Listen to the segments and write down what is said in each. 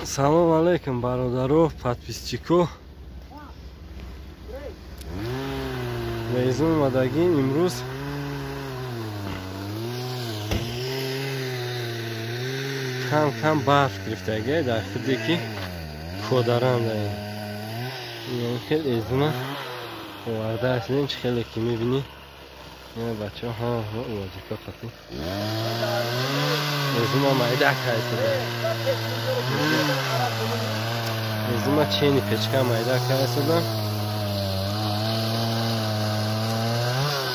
Салом алейкум, бародаро, подписчико. Мезун омадагим имрӯз. Кам кам барф гирифтагӣ дар худе ки кодарам дар ин хел эзуна оварда ҳастем, чӣ хеле ки мебинӣ. Ина бачаҳо ҳама уладика қатӣ. Эзума майда кайсада. Эзума чени печка майда кайсада.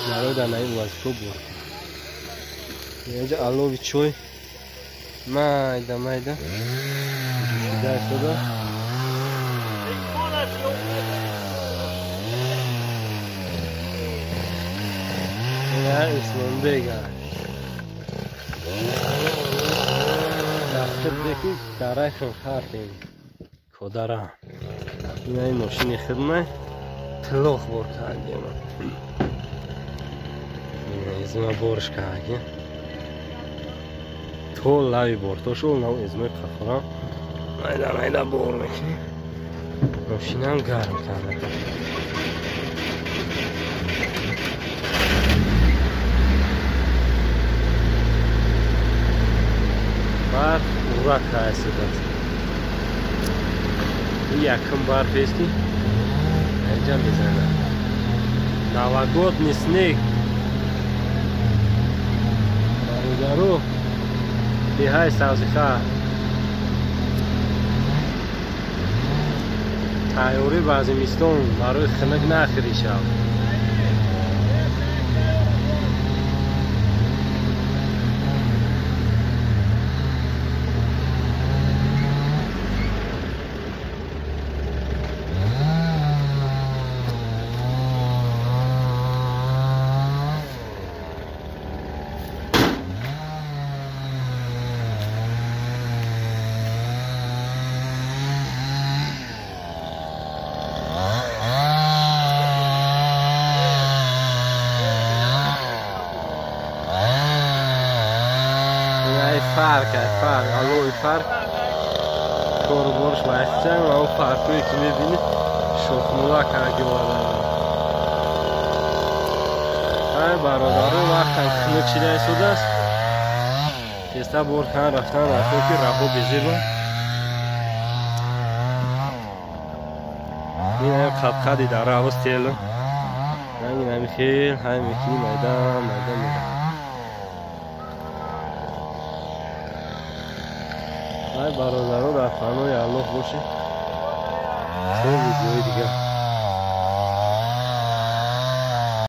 Барои дар наи уладико буд. Инҷа алови чой майда майда ҷӯшида истода. Ина Исломбега. Дафтар дарай хунхартем. Кодара. Ина ин мошини хидмай тилоқ бор кардем. Ина изма борш кардем. То лави бортошул нав измаи қафора майда майда бор мекунем. Мошинам гарм карда. Барф ура кайсидааст. Ин якум барф ест ки инҷа мезанад. Новогодний снег. Бародаро, деҳаи Сабзихар. Тайёрӣ ба зимистон барои хунук нахӯрӣ шав. Фарқ, фарқ, алои фарқ. Коруборш майхчан ва он фарқое ки мебинӣ шохмула карди оварда. Ай бародаро, вақтам хунук шида истодааст. Тезтар бор кан рафтан рафто ки раҳо безеба. Ин ҳам қадқади дара ҳавоз тело. Ин ҳами хел, ҳай мекунӣ майда, майда мера. Ай бародаро, дар паноҳи Аллоҳ бошед. То видеои дигар.